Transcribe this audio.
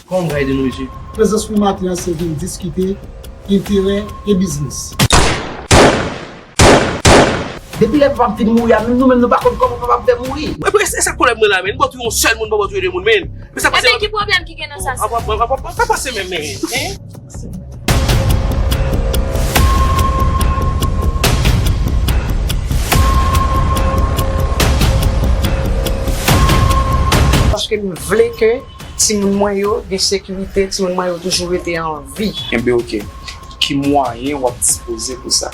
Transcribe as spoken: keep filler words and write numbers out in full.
Kòman m ka ede nou, mesye? Prezans mwen maten an se vin diskite enterè e biznis. Depi lè papa m fin mouri a, menm nou menm nou pa konn kòman papa m fè mouri. Mwen, e sa k pwoblèm mwen la, men. M ba w touye yon sèl moun, m pa ba w touye de moun, men. Men sa pase. Ebyen, ki pwoblèm ki gen nan sa, sè? Apa, apa, apa, apa pase menm, men? Hein? Paske m vle ke timoun mwen yo gen sekirite, timoun mwen yo toujou rete an vi. Enben, oke. Ki mwayen w ap dispoze pou sa?